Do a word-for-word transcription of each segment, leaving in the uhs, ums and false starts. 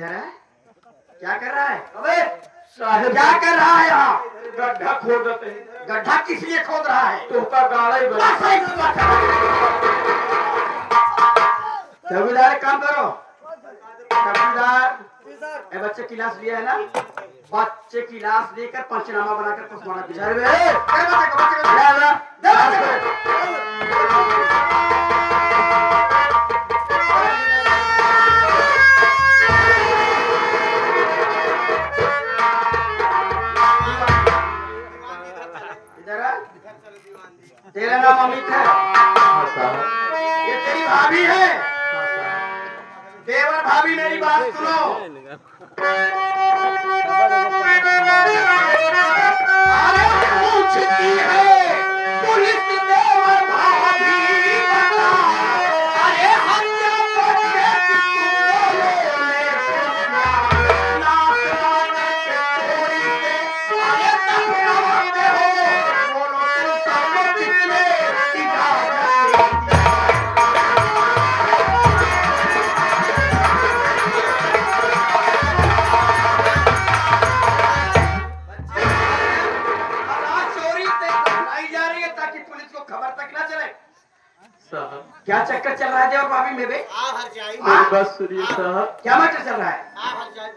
रहा है? क्या कर रहा है? अबे साहेब, क्या कर रहा है यहाँ? गड्ढा खोदत है। गड्ढा किस लिए खोद रहा है? तोहका गाड़े बस बस। ऐसी बात है। चौकीदार, एक काम करो। चौकीदार, ए बच्चे की लाश लिया है ना? बच्चे की लाश लेकर पंचनामा बनाकर पोस्टमार्टम किया जाए। ए, ए बच्चे को, बच्चे को, ले आ, ले आ। दे बच्चे को। इधर आ। तेरा नाम अमित है। हाँ साहब। ये तेरी भाभी है। हाँ साहब। देवर भाभी, मेरी बात सुनो। अरे पूछती है पुलिस, देवर भाभी बता। अरे हत्या करके तुम लोगों ने लाश लाने के चोरी से, अरे दफनाते हो। बोलो तुम सबको किसने इजाजत दी? चोरी से दफनाई जा रही है ताकि पुलिस को खबर तक ना चले। साहब। क्या चक्कर चल रहा है देवर भाभी में बे? आ हर जाई। मेरी बात सुनिए साहब। क्या मैटर चल रहा है? आ हर जाई।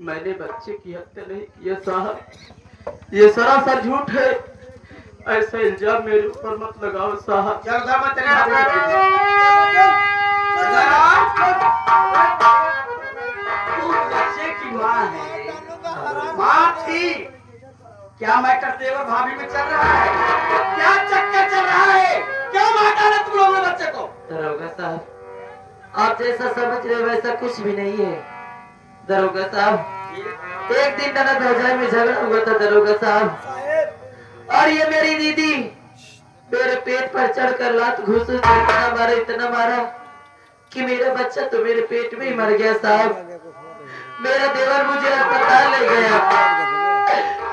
मैंने बच्चे की हत्या नहीं किया साहब, ये सरासर झूठ है। ऐसा इल्जाम मेरे ऊपर मत लगाओ साहब। चल, उधर मत चले। तू बच्चे की माँ है। माँ थी। क्या मैटर देवर भाभी में चल रहा है? क्या चक्कर चल रहा है? क्यों मार डाला तुम लोगों ने बच्चे को? दरोगा साहब, आप जैसा समझ रहे हो वैसा कुछ भी नहीं है। दरोगा साहब, एक दिन ननद भौजाई में झगड़ा हुआ था दरोगा साहब, और ये मेरी दीदी मेरे पेट पर चढ़कर लात घूंसे, इतना मारा, इतना मारा कि मेरा बच्चा तो मेरे पेट में ही मर गया साहब। मेरा देवर मुझे अस्पताल ले गया।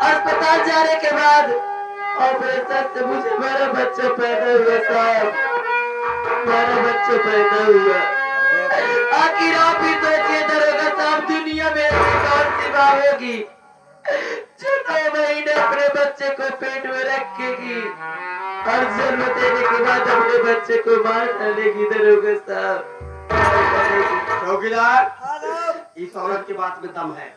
अस्पताल जाने के बाद ऑपरेशन से मुझे मेरा बच्चा पैदा हुआ साहब, मेरा बच्चा पैदा हुआ। आखिर आप ही सोचिए दरोगा साहब, दुनिया में ऐसी कौन सी माँ होगी जो नौ महीने अपने बच्चे को पेट में रखेगी और जन्म देने के बाद अपने बच्चे को मार डालेगी दरोगा साहब। चौकीदार, इस औरत की बात में दम है।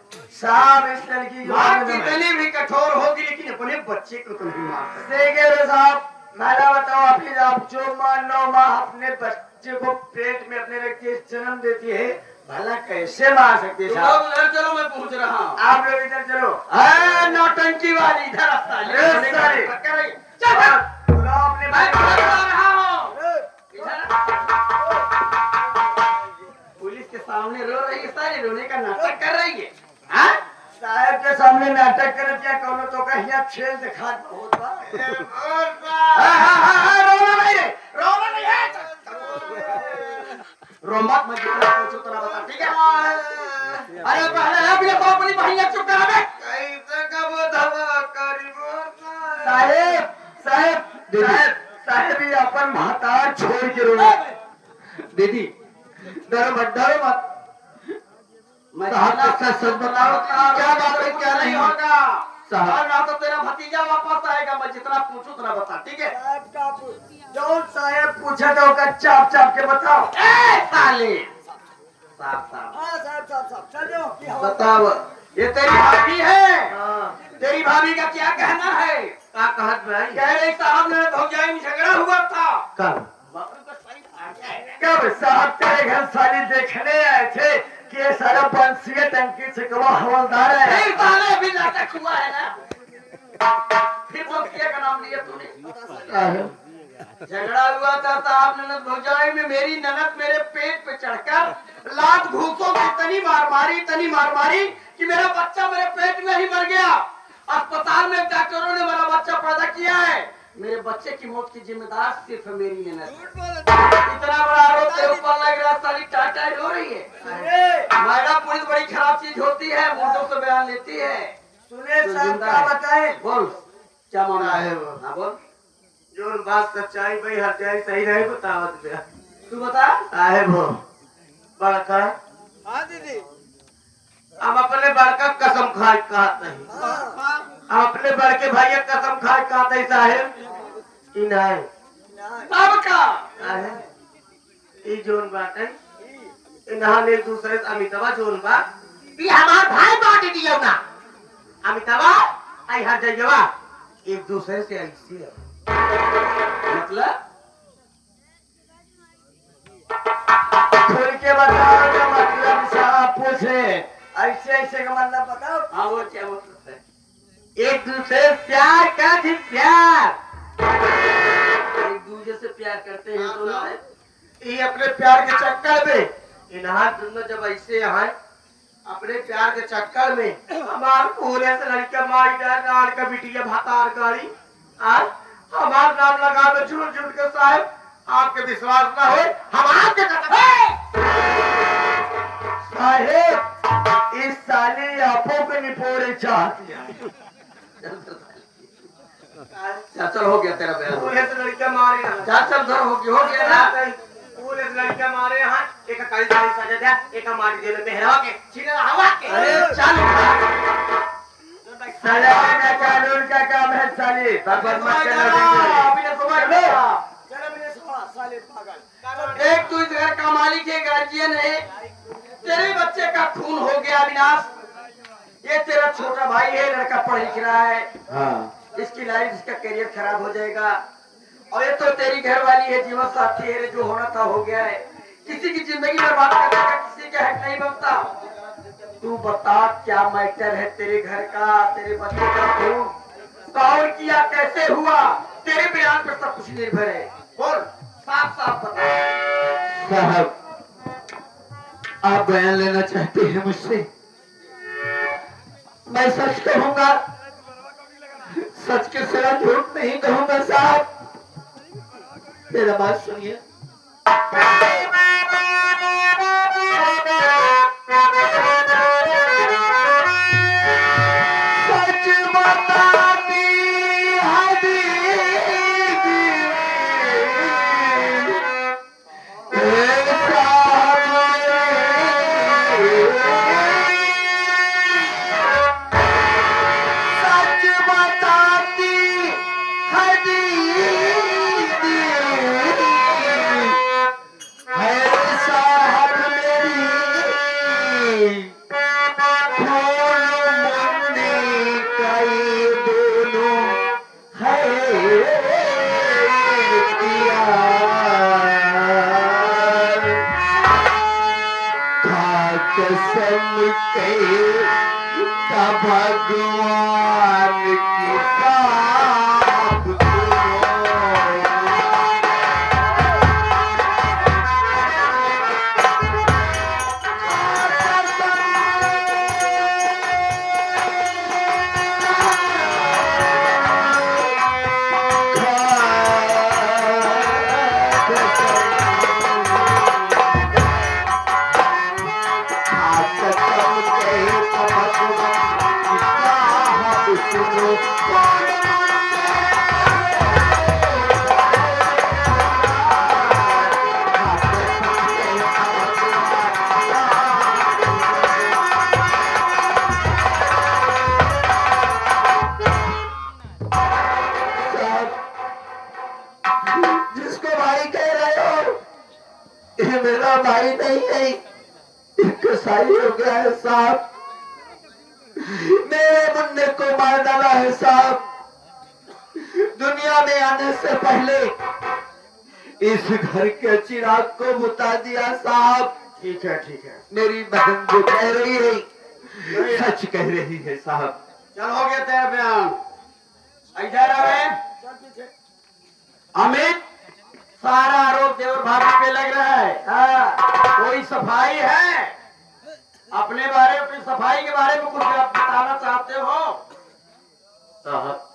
साहब, इस लड़की की माँ बात में दम है। कितनी भी कठोर होगी, लेकिन अपने बच्चे को तो नहीं मार सकती। सही कह रहे साहब। भला बताओ, आप ही आप जो माँ नौ माह अपने बच्चे को पेट में अपने रख के जन्म देती है, भला कैसे मार सकती है तुम साहब? लोग उधर चलो, मैं पूछ रहा हूँ। आप लोग इधर चलो। ए, नौटंकी वाली, इधर आ साली। ए, साली। पकड़ रही। चल, चल। बुलाओ अपने मैं भाई को। पकड़ रहा हूँ। इधर आ। पुलिस के सामने रो रही है, साली रोने का नाटक कर रही है। हाँ? साहेब के सामने नाटक करत या कौनो तो कहिया खेल दिखात बहुत बा। ए, बोल बा। हाँ, हाँ, हाँ, हाँ, रोना नहीं रे, रोना नहीं है। रो मत, मैं जितना पूछूं उतना बता, ठीक है? अरे पहले है भी तो अपनी बहिनिया चुप करा बे। कैसे कबो धवा करी बोल बा। साहेब, साहेब, दीदी। साहेब, अपन भतार छोड़ के रो। दीदी, डरो मत, डरो मत। मैं साहब, जितना सच, सच बताओ, क्या बात है, क्या नहीं होगा। साहब। और ना तो तेरा भतीजा वापस आएगा, मैं जितना पूछूं उतना बता, ठीक है? साहब का पू-, जौन साहब पूछा था, ओका चाप चाप के बताओ। ए साले! साहब, साहब। हाँ, साहब, साहब, साहब, चलो, क्या हो? बताओ, ये तेरी भाभी है? हाँ। तेरी भाभी का क्या कहना है? का कहत भाई? कह रही, "साहब, ननद भौजाई में झगड़ा हुआ था।" कब? बाप रे, बस सही बात है। कब साहब तेरे घर साली देखने आए थे कि ये सारा बंसी टंकी से कमा हवलदार है? नहीं, साले, अभी नाटक हुआ है ना। फिर बंसिया का नाम लिया तूने। अरे। झगड़ा हुआ था साहब ननद भौजाई में। मेरी ननद मेरे पेट पे चढ़कर लात घूंसों से इतनी मार मारी, इतनी मार मारी कि मेरा बच्चा मेरे पेट में ही मर गया। अस्पताल में डॉक्टरों ने मेरा बच्चा पैदा किया है। मेरे बच्चे की मौत की जिम्मेदार सिर्फ मेरी ननद। झूठ बोल रहा है। इतना बड़ा आरोप तेरे ऊपर लग रहा है, साली टाटा हो रही है। अरे। महिला पुलिस बड़ी खराब चीज होती है, मुर्दों से बयान लेती है। सुने तो साहब, जिंदा का है। बताएं? बोल, क्या मामला है? साहेब। हाँ, बोल। जौन बात सच्चाई बा, हर जाई सही रही बतावत बा। तू बता। साहेब हो, बड़का। हाँ दीदी। हम अपने बड़का कसम खाए कहत हई। हाँ। हम अपने बड़के भैया कसम खाए कहत हई साहेब। ई नहीं। तब का? साहेब। ई जौन बाटे, इन्हान एक दूसरे से अमितवा जौन बा, ई हमार भाई बाटे दियो ना। अमितवा, आई हर जइयवा, एक दूसरे से ऐसे है। मतलब? खुल के बताओ ना, मतलब साहब पूछे, ऐसे ऐसे का मतलब बताओ। हाँ, वो क्या मतलब है? एक दूसरे से प्यार कर दी, प्यार। एक दूसरे से प्यार करते हैं हाँ, दोनों। हाँ। ये अपने प्यार के चक्कर में, इन्हान दोनों जब ऐसे हैं, अपने प्यार के चक्कर में हमार पूरे से लड़का माई जाए, राड़ का बिटिया भतार गाड़ी, आज हमार नाम लगा दो झूठ झूठ के साहेब, आपके विश्वास ना होए, हम आपके कसम। साहेब, इस साली आपो को निपोरे चाहती है। चल, चल, हो गया तेरा बयान। पूरे से लड़का मारे ना। चल, चल, धर, हो गया, हो गया ना। पूरे से लड़का मारे यहाँ, एक काली साड़ी सजा दे, एक माटी दे दे, मेहरावा के, छीने हवा के। अरे, चल। साला, कानून का काम है साले, बकवास मत करना। अभी तो समझ लो। चलो, अभी तो समझ, साले पागल। एक तू इस घर का मालिक है, गार्जियन है, तेरे बच्चे का खून हो गया अविनाश, ये तेरा छोटा भाई है, लड़का पढ़ लिख रहा है, हाँ। इसकी लाइफ, इसका करियर खराब हो जाएगा। और ये तो तेरी घरवाली है, जीवन साथी है, जो होना था हो गया है। किसी की जिंदगी बर्बाद करने का किसी का हक नहीं बनता। तू बता, क्या मैटर है तेरे घर का, तेरे बच्चे का खून कौन किया, कैसे हुआ? तेरे बयान पर सब कुछ निर्भर है। बोल, साफ साफ बता। साहब, आप बयान लेना चाहते हैं मुझसे? मैं सच कहूंगा, सच के सिवा झूठ नहीं कहूंगा साहब। मेरा बात सुनिए। सच बताती हबीबी, सच बताती हबीबी, है साहब मेरी फूल मुन्नी कई दोनों है दिया। खा कसम के का भगवान की साथ मेरा भाई नहीं है, ये कसाई हो गया है साहब। मेरे मुन्ने को मार डाला है साहब। दुनिया में आने से पहले इस घर के चिराग को बुता दिया साहब। ठीक है, ठीक है। मेरी बहन जो कह रही है, नहीं। सच कह रही है साहब। चल, हो गया तेरा बयान। इधर आ रहे हैं। अमित, सारा आरोप देवर भाभी पे लग रहा है। हाँ। कोई सफाई है? अपने बारे, अपनी सफाई के बारे में कुछ आप बताना चाहते हो? साहब,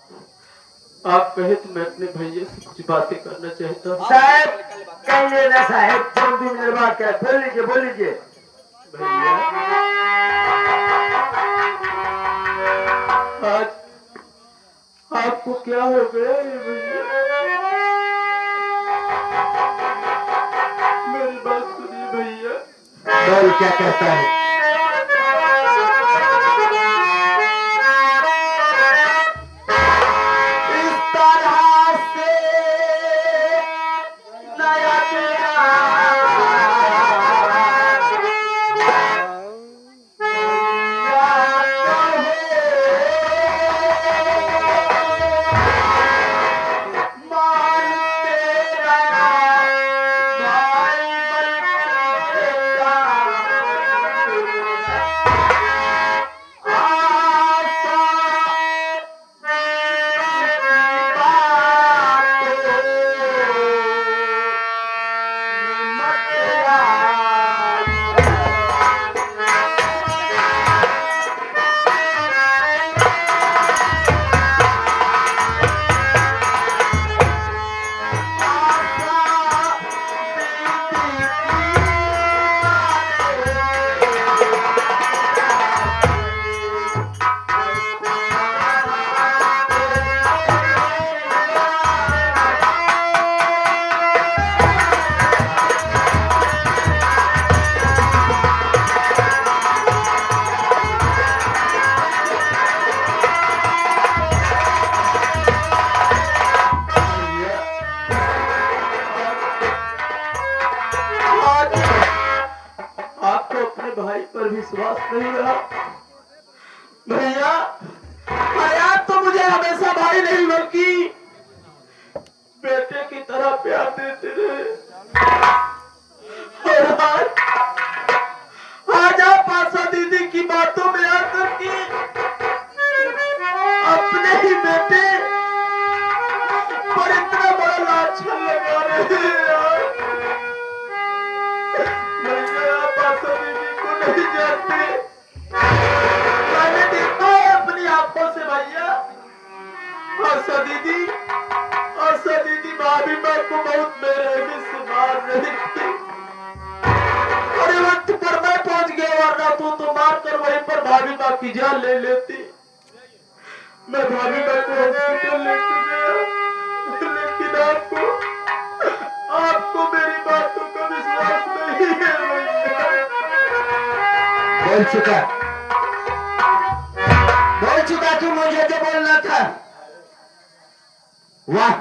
आप कहे तो मैं अपने भैया से कुछ बातें करना चाहता हूँ। साहब, कहिए ना साहब, तुम दो मिनट बात करें। बोल लीजिए, बोल लीजिए। भैया, आज आपको क्या हो गया ये भैया? मेरी बात सुनिए भैया। बोल, क्या कहता है? इस तरह से नया दुनिया आज आपको अपने भाई पर विश्वास नहीं रहा। भैया, भैया, तो मुझे हमेशा भाई नहीं, बल्कि बेटे की तरह प्यार देते रहे। और आज, आज आप आशा दीदी की बातों में आकर के अपने ही बेटे पर इतना बड़ा लांछन लगा रहे हैं यार। भैया, आप आशा दीदी को नहीं जानते। मैंने देखा है अपनी आंखों से भैया, आशा दीदी, आशा दीदी भाभी माँ को बहुत बेरहमी से मार रही थी। अरे वक्त पर मैं पहुंच गया, वरना तू तो मार कर वहीं पर भाभी माँ की जान ले लेती। मैं भाभी माँ को हॉस्पिटल लेके गया, लेकिन आपको, आपको मेरी बातों का विश्वास नहीं है भैया। बोल चुका, बोल चुका तू मुझे जो बोलना था। वाह,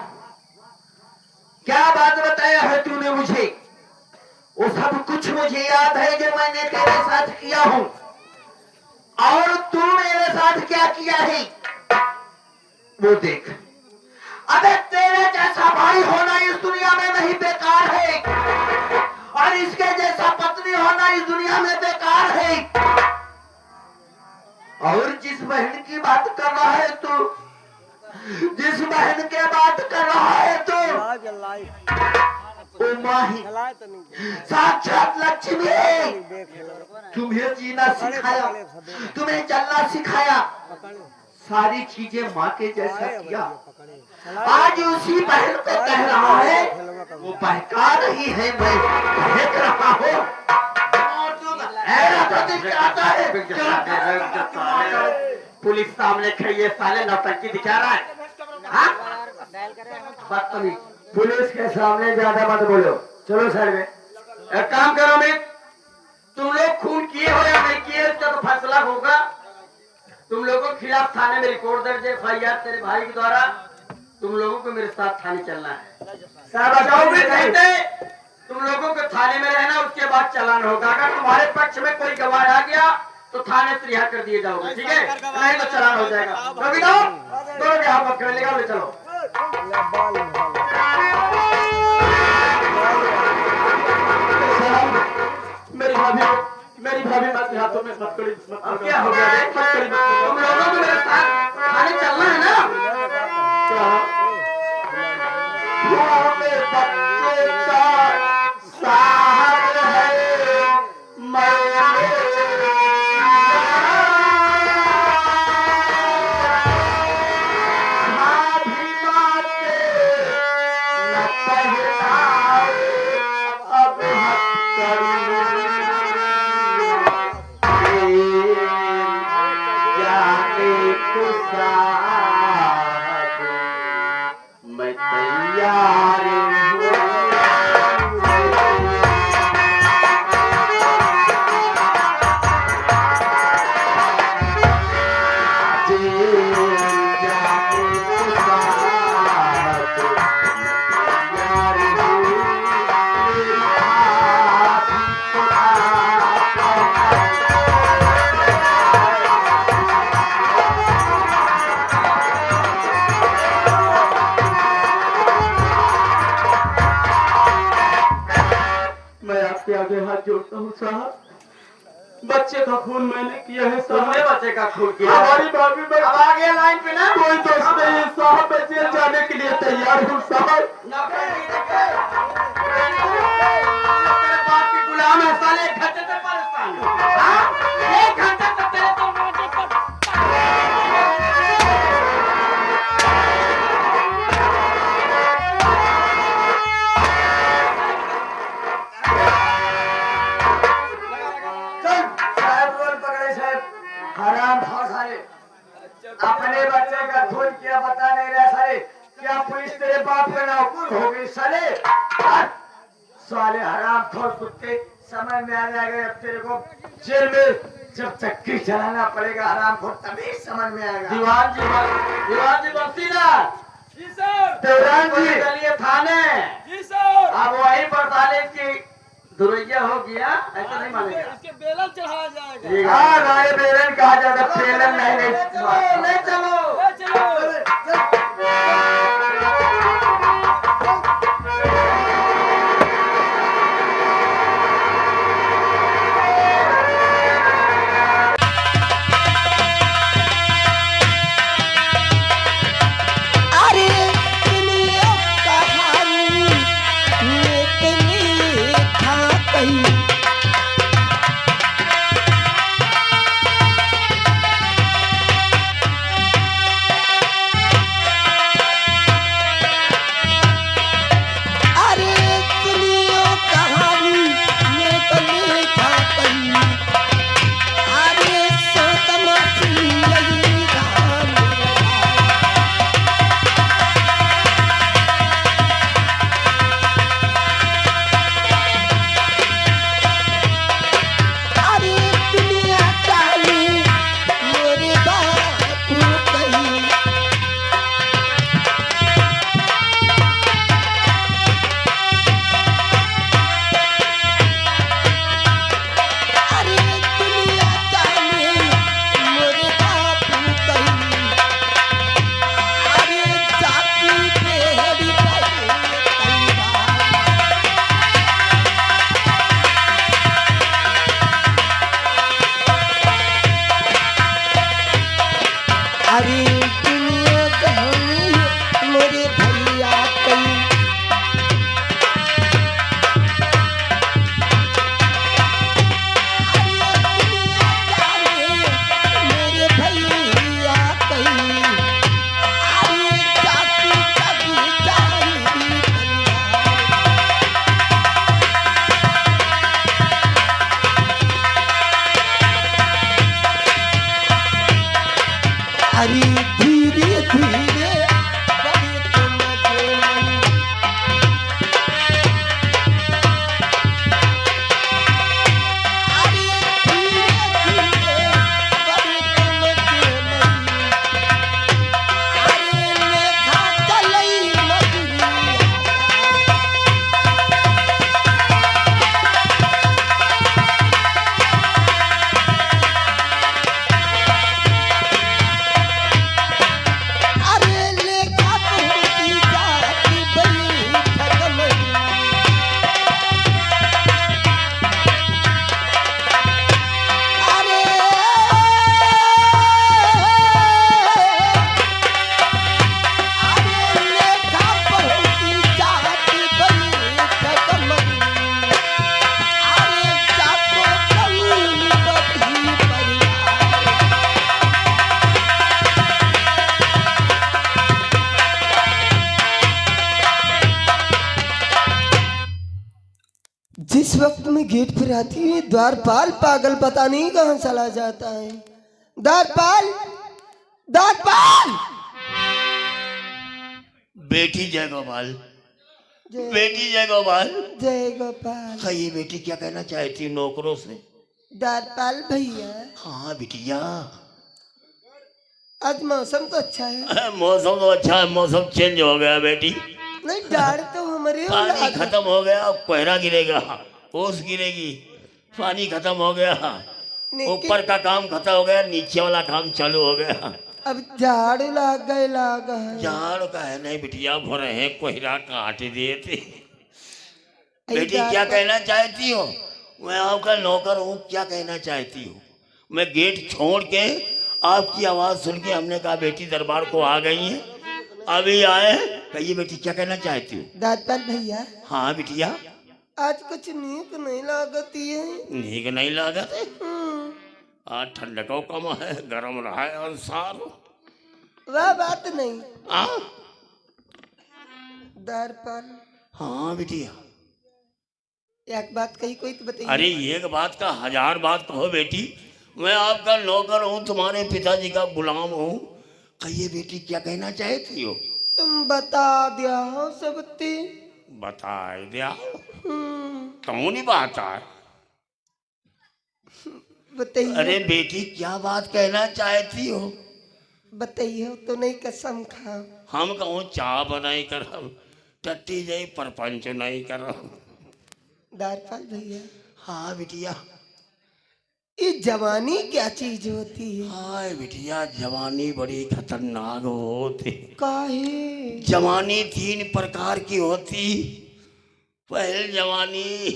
क्या बात बताया है तूने मुझे। वो सब कुछ मुझे याद है जो मैंने तेरे साथ किया हूँ, और तू मेरे साथ क्या किया है वो देख। अबे, तेरे जैसा भाई होना इस दुनिया में नहीं, बेकार है, और इसके जैसा पत्नी होना इस दुनिया में बेकार है। और जिस बहन की बात कर रहा है तू, जिस बहन के बात कर रहा है तू, वो माँ ही साक्षात लक्ष्मी है। तुम्हें जीना सिखाया, तुम्हें चलना सिखाया, सारी चीजें माँ के जैसा किया। आज उसी बहन को कह रहा है, वो बहका रही है, मैं बहक रहा हूँ। ऐ रतन, क्या आता है? पुलिस सामने खड़ी है, साले नौटंकी दिखा रहा है। हाँ? बदतमीज। पुलिस के सामने ज्यादा मत बोलो, चलो साइड में। एक काम करो अमित, तुम लोग खून किए हो या नहीं किए, इसका तो फैसला होगा। तुम लोगों के खिलाफ थाने में रिकॉर्ड दर्ज है, एफ आई आर तेरे भाई के द्वारा। तुम लोगों को मेरे साथ थाने चलना है। साहब, आप चौबीस घंटे तुम लोगों को थाने में रहना, उसके बाद चालान होगा। अगर तुम्हारे पक्ष में कोई गवाह आ गया तो थाने से रिहा कर दिए जाओगे, ठीक है? नहीं तो चालान हो जाएगा। रवि राव, दोनों के हाथ मत खड़े, निकाल ले, चलो। मेरी भाभी, मेरी भाभी मत, हाथों में मत कड़ी, मत अब कड़ी। क्या हो गया रे? मत कड़ी, मत कड़ी। तुम लोगों को मेरे साथ थाने चलना है ना? क्या? वो मेरे बच्चे का साहब है, मैं भाभी माँ के न पहनाओ, अब हथकड़ी। जाने को साथ मैं तैयार हूँ। मैं आपके आगे हाथ जोड़ता हूँ साहब, बच्चे का खून मैंने किया है साहब। तुमने बच्चे का खून किया? हमारी भाभी में अब आ गया लाइन पे ना? कोई दोष नहीं है साहब, मैं जेल जाने के लिए तैयार हूँ साहब। नौकरी नहीं देखे। तेरे बाप की गुलाम है साले, एक घंटे से परेशान है। हाँ? एक घंटे से तेरे दरवाजे पर चल, साहब रोल पकड़े साहब। हराम था साले। अपने बच्चे का खून किया बता नहीं रहा साले। क्या पुलिस तेरे बाप का नौकर हो गई साले? हट! साले हरामखोर कुत्ते, समझ में आ जाएगा जब तेरे को जेल में जब चक्की चलाना पड़ेगा हरामखोर, तभी समझ में आएगा। दीवान जी बं-, दीवान जी बंसीलाल। जी सर। देवरान जी। चलिए थाने। जी सर। अब वहीं पर साले की धुरैया हो गया, ऐसा नहीं मानेगा। इसके बेलन चढ़ाया जाएगा। ठीक है। हाँ, गाय बेलन कहा जाता, बेलन नहीं, नहीं। ले चलो, ले चलो। ले चलो। अरे, इतनी कहानी, इतनी था कहीं। जिस वक्त मैं गेट पर आती हूँ, द्वारपाल पागल पता नहीं कहाँ चला जाता है। द्वारपाल, द्वारपाल। बेटी जय गोपाल। जय बेटी जय गोपाल। जय गोपाल। कहिए बेटी, क्या कहना चाहती हो नौकरों से? द्वारपाल भैया। हाँ बिटिया। आज मौसम तो अच्छा है। मौसम तो अच्छा है, मौसम change हो गया बेटी। नहीं, डाढ़ तो हमरे हो पानी लाग खतम हो गया, अब कोहरा गिरेगा, ओस गिरेगी। पानी खतम हो गया, नहीं ऊपर के- का काम खतम हो गया, नीचे वाला काम चालू हो गया। अब जाड़ लाग गए, लाग है। जाड़ का है नहीं बिटिया, भरे हैं कोहरा काट देते। अरे बेटी, क्या कहना चाहती हो? मैं आपका नौकर हूँ, क्या कहना चाहती हो? मैं गेट छोड़ के आपकी आवाज सुन के हमने कहा, "बेटी दरबार को आ गई है, अभी आए हैं।" कहिए बेटी, क्या कहना चाहती हो? दातार भैया। हाँ बिटिया। आज कुछ नीक नहीं लागत है। नीक नहीं लागत है? हम्म। आज ठंड को कम है, गरम रहा है अंसार। वह बात नहीं। हाँ? दारपाल। हाँ बिटिया। एक बात कही कोई तो बताइए। अरे, एक बात का हजार बात कहो बेटी, मैं आपका नौकर हूँ, तुम्हारे पिताजी का गुलाम हूँ। कहिए बेटी, क्या कहना चाहती हो? तुम बता दिया हो सबती। बता दिया हो? हम्म। कौन ही बात है? बताइए। अरे बेटी, क्या बात कहना चाहती हो? बताइए, तो नहीं कसम खा। हम कहूँ चाप नहीं करब, टट्टी जाई परपंच नहीं करब। दारपाल भैया। हाँ बिटिया। ये जवानी क्या चीज होती है? हाय बिटिया, जवानी बड़ी खतरनाक होती। काहे? जवानी तीन प्रकार की होती। पहल जवानी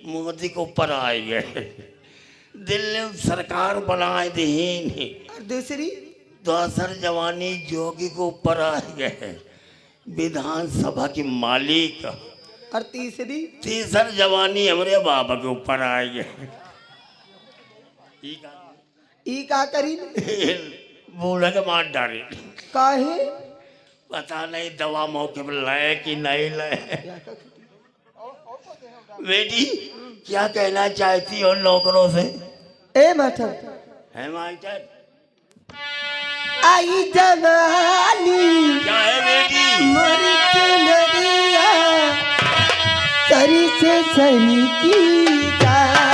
मोदी के ऊपर आइ गए, दिल्ली में सरकार बनाए दीन। और दूसरी? दूसर जवानी योगी के ऊपर आइ गए, विधानसभा के मालिक। और तीसरी? तीसर जवानी हमरे बाबा के ऊपर आइ गए। ई का? ई का करी? बूढ़ा के मार डारे। काहे? पता नहीं दवा मौके पर लाए कि नहीं लाए। बेटी, क्या कहना चाहती हो नौकरों से? ए मास्टर। है मास्टर? आई जवानी। क्या है बेटी? मोरी चुनरिया सरी से सरी की जाए।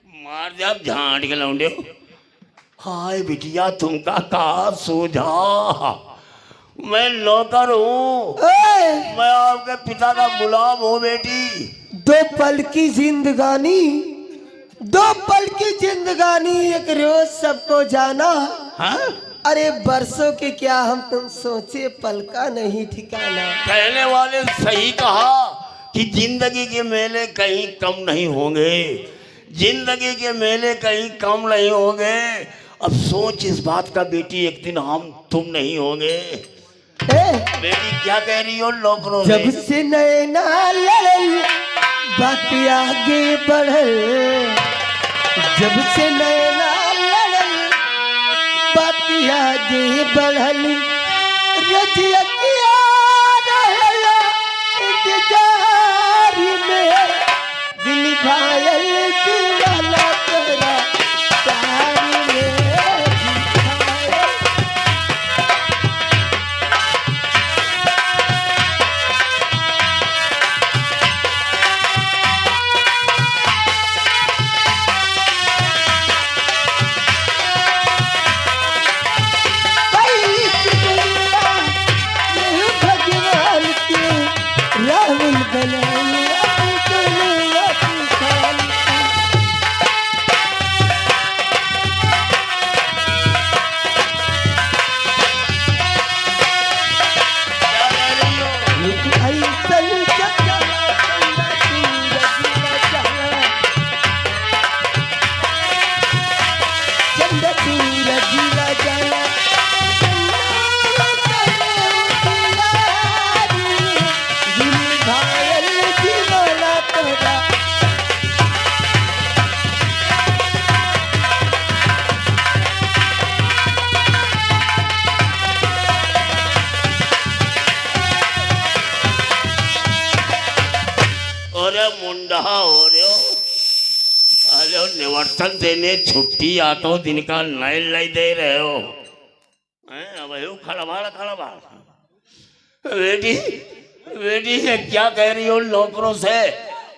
मार दे आप झांट के लौंडे। हाय बिटिया, तुमका का सूझा? मैं नौकर हूँ। ओए! मैं आपके पिता का गुलाम हूँ बेटी। दो पल की जिंदगानी, दो पल की जिंदगानी, एक रोज सबको जाना। हाँ? अरे बरसों के क्या हम तुम सोचे, पल का नहीं ठिकाना। कहने वाले सही कहा कि जिंदगी के मेले कहीं कम नहीं होंगे। जिंदगी के मेले कहीं कम नहीं होंगे। अब सोच इस बात का बेटी, एक दिन हम तुम नहीं होंगे। ए! बेटी क्या कह रही हो नौकरों से? जब से नैना लड़ल, बात आगे बढ़ल। जब से नैना लड़ल, बात आगे बढ़ल। रजिया किया रहल इंतजार में। दिल घायल दीवाना तोरा प्यार में। भगवान के राहुल बनाए अपने आप। परिवर्तन देने छुट्टी आठों दिन का नैन नहीं दे रहे हो। हैं, अब यो खड़बड़, खड़बड़। बेटी, बेटी, ये क्या कह रही हो नौकरों से?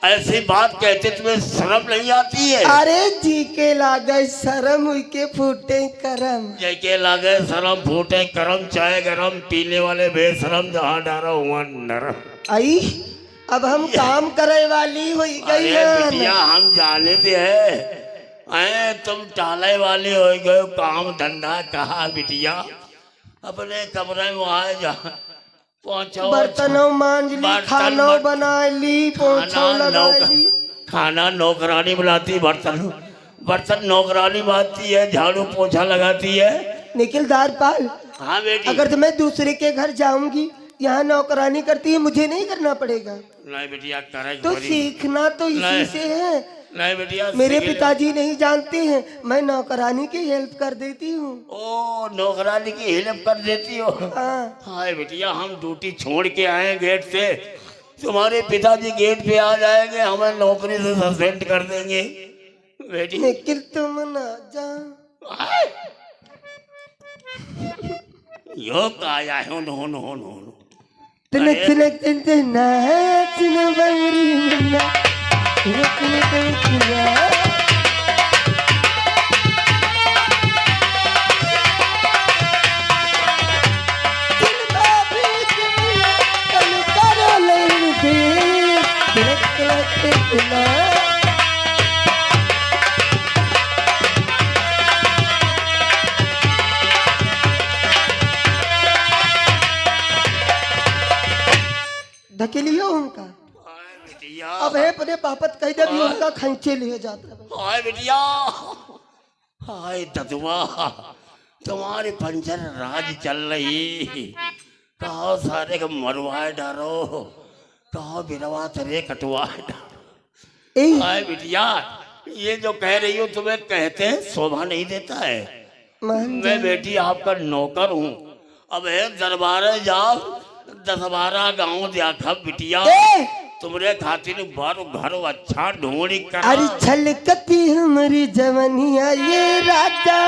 ऐसी बात कहते तुम्हें शर्म नहीं आती है? अरे, जेके लागे शर्म, उइके फूटे करम। जेके लागे शर्म, फूटे करम, चाय गरम, पीने वाले बेशरम, जहाँ डारो हुआ नरम। आई, अब हम काम करे वाली होई गई अरे हैं। बिटिया, हम जाने दे है, हैं, तुम टाले वाली होई गई, काम धंधा कहा बिटिया, अपने कमरे में आए जा, पहुंचो। बर्तनों मांज ली, बर्तन खानो बन-, बना ली, पोछो खाना लगा नौकर-, ली। खाना नौकरानी बनाती, बर्तन, बर्तन नौकरानी मांजती है, झाड़ू पोछा लगाती है। निखिल द्वारपाल, हाँ बेटी। अगर तो मैं दूसरे के घर जाऊंगी, यहाँ नौकरानी करती है, मुझे नहीं करना पड़ेगा। नहीं बेटिया, करे तो पड़ी। सीखना तो इसी नहीं। से है। नहीं बेटिया, मेरे सीख ले। पिताजी नहीं जानते हैं, मैं नौकरानी की help कर देती हूँ। ओ, नौकरानी की help कर देती हो? हाँ। हाय बेटिया, हम duty छोड़ के आए हैं gate से, तुम्हारे पिताजी gate पे आ जाएंगे, हमें नौकरी से suspend कर देंगे। बेटी। निखिल तुम ना जा। हाय। यो का आया है, नो, नो, नो, नो। तिलक, अरे। तिलक, तिलक, तिलक, नाच न बंगरी मुन्ना। तिलक, तिलक, तिलक, तिलक। धकेलियो उनका। हाय बिटिया। अब हे पदे पापत कह दे भी हाय। उनका खैंचे लिए जात रहे। हाय बिटिया। हाय ददुआ, तुम्हारी पंचर राज चल रही। कहो सारे के मरवाए डारो, कहो बिरवा तेरे कटवाए डारो। ए। हाय बिटिया, ये जो कह रही हो तुम्हें कहते शोभा नहीं देता है। मान मैं जाए। बेटी आपका नौकर हूँ, अब हे दरबारे जाओ, दस बारह गाँव देखा बिटिया, ए! तुमरे खातिर बर घर अच्छा ढूंढी करा। अरे छलकती हमरी जवनिया ये राजा,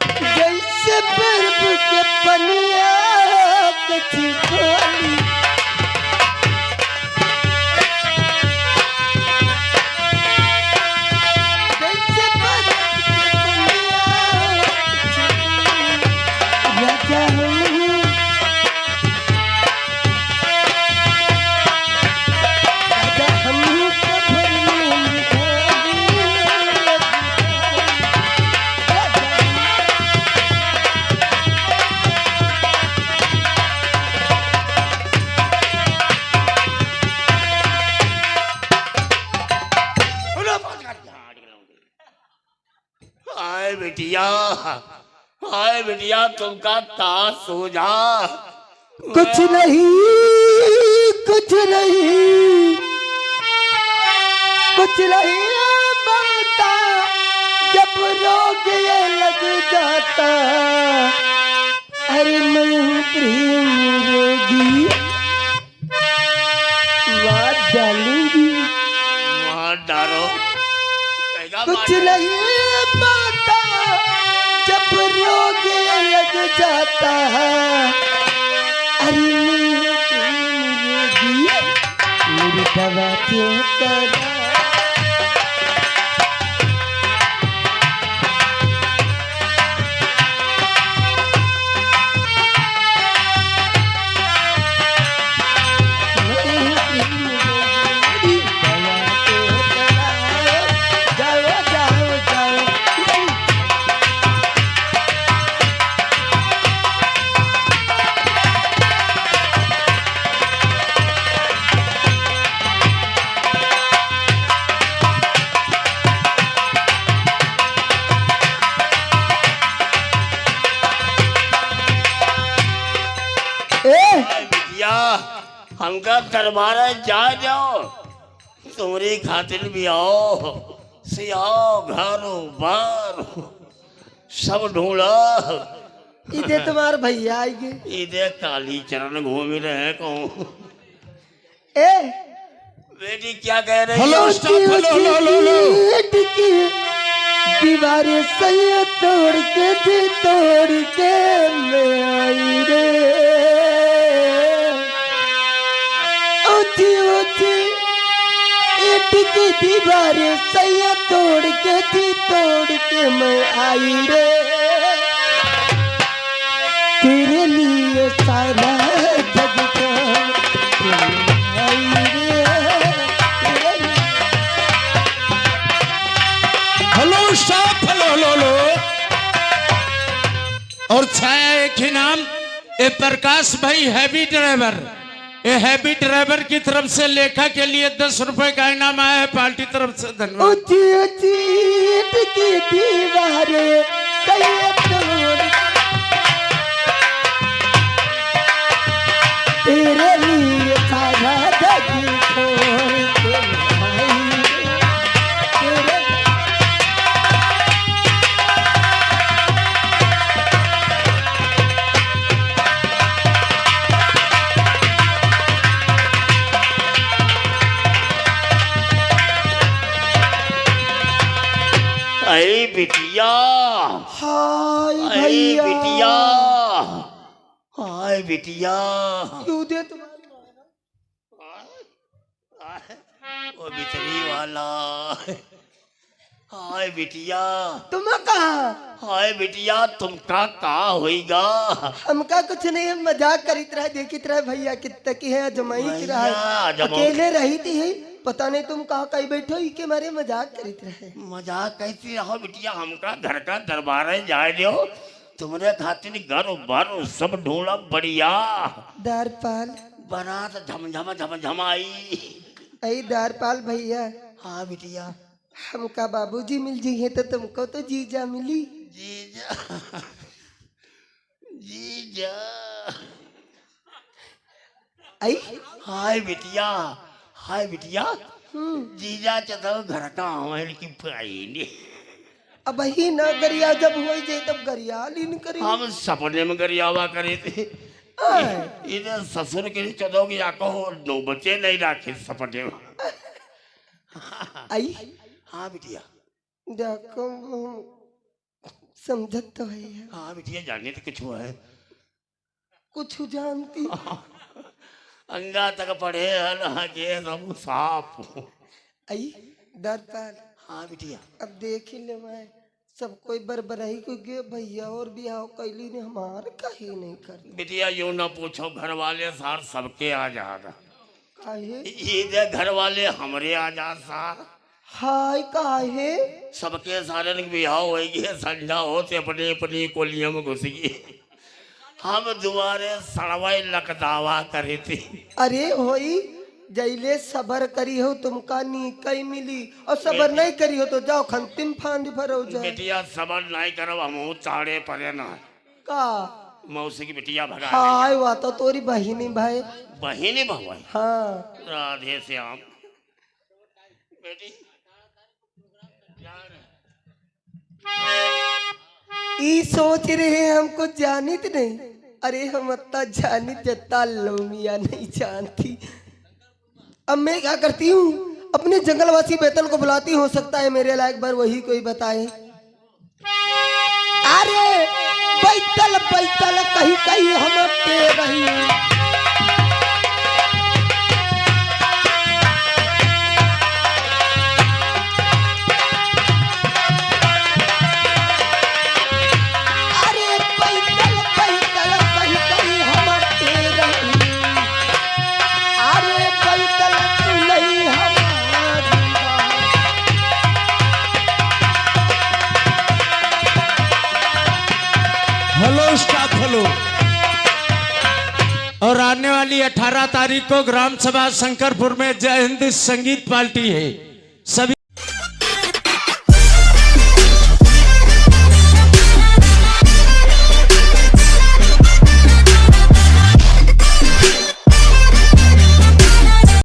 जैसे बर्फ के पनिया कच्ची खोली। जैसे बर्फ के पनिया कच्ची खोली। राजा हम आए बिटिया, आए बिटिया, तुमका तास सूझा। कुछ नहीं, कुछ नहीं, कुछ नहीं बनता, जब रोग ये लग जाता। अरे मैं हूँ प्रेम रोगी। मार डालूंगी। मार डालो। कुछ नहीं पता जब रोग ये लग जाता है। अरे मेरे प्रेम रोगी, मेरी दवा क्यों करा? ए! भैया, हमका दरबारे जाए जाओ, तुम्हरी खातिर भी आओ, सियाओ, घरो बार, सब ढूंढा। इदे तुम्हार भैया आइगे। इदे काली चरण घूम रहे कहूँ। ए! बेटी क्या कह रही हो? Hello, stop, hello, hello, hello, hello। दीवार सैया तोड़ के जी, तोड़ के मैं आई रे। ऊंची ऊंची ईंट की दीवार सैया तोड़ के जी, तोड़ के मैं आई रे। तेरे लिए सारा जग छोड़ के मैं आई रे। तेरे लिए हेलो स्टाफ, हेलो, हेलो, हेलो। और छाया एक ही नाम, ए प्रकाश भाई हैवी ड्राइवर, ए हैवी ड्राइवर की तरफ से लेखा के लिए दस रुपए का इनाम आया है पार्टी तरफ से। धन्यवाद। ऊंची ऊंची ईंट की दीवारें कई तोड़, तेरे लिए सारा जग छोड़ के आई रे। तेरे अरे बिटिया, हाय अरे भैया। बिटिया, हाय बिटिया। क्यों दे तुम्हारी माँ? हाय, हाय, ओ बिचरी वाला। हाय बिटिया। तुम कहाँ? हाय बिटिया, तुमका का होइगा? हमका कुछ नहीं, हम मजाक करित रहे, देखित रहे भैया कित्ता की है, अजमाइत भैया, रहे। अजमाओ। अकेले रहित ही, पता नहीं तुम कहाँ कहीं बैठो, इके मारे मजाक करित रहे। मजाक कैसी रहो बिटिया, हमका घर का दरबार है, जाए दो। तुमरे खातिर घर बर सब ढूंढब बढ़िया। द्वारपाल। बरात झमझम झमझमाई। ऐ द्वारपाल भैया। हाँ बिटिया। हमका बाबूजी मिल जइहें तो तुमको तो जीजा मिली। जीजा। जीजा। आई? हाय बिटिया, हाय बिटिया। हम्म। जीजा चलो घर का हमारे की पाई नहीं। अब ही ना गरिया, जब होई जाए तब गरिया लीन करी। हम सपने में गरियावा करे थे। आय। इधर ससुर के लिए चलो कि या कहो नौ बचे नहीं राखे सपने में। आई? हाँ बिटिया। देखो, हम समझत तो है। हाँ बिटिया, जाने तो कुछ हुआ है। कुछ जानती। अंगा तक पढ़े हन, आगे हम साफ। आई, द्वारपाल। हाँ बिटिया। अब देख ही ले मैं, सब कोई बरबराई को गे भैया और बियाह कैली ने, हमार काहे नहीं कर। बिटिया, यूं ना पूछो, घर वाले सार सबके आ जाता। काहे? ये दे घर वाले हमरे आ जा सार। हाय, काहे? सबके सारन के बियाह होई गए, संझा होते अपनी अपनी कोलियों में घुस गए। हम दुआरे सड़वाई लकदावा करे थे। अरे होई, जैले सबर करी हो तुमका नीकई मिली, और सबर बेटी नहीं करी हो तो जाओ खंतिम फांद भरो जाए। बेटिया सबर नहीं करब, हम चाड़े परे ना। का? मौसी की बिटिया भगा ले। हाय, वा तो तोरी बहिनी भाई। बहिनी भवाई। हाँ। राधे श्याम। बेटी, ई सोच रहे हमको जानित नहीं। अरे हम अत्ता जानित जत्ता लोमिया नहीं जानती। अब मैं क्या करती हूँ, अपने जंगलवासी बैतल को बुलाती हूँ, हो सकता है मेरे लायक बर वही कोई बताए। अरे बैतल बैतल कही कही हम के रही। अरे बैतल बैतल कही कही हम के रही। अरे बैतल नहीं हमारी। हेलो स्टाफ, हेलो। और आने वाली अठारह तारीख को ग्राम सभा शंकरपुर में जय हिंद संगीत पार्टी है। सभी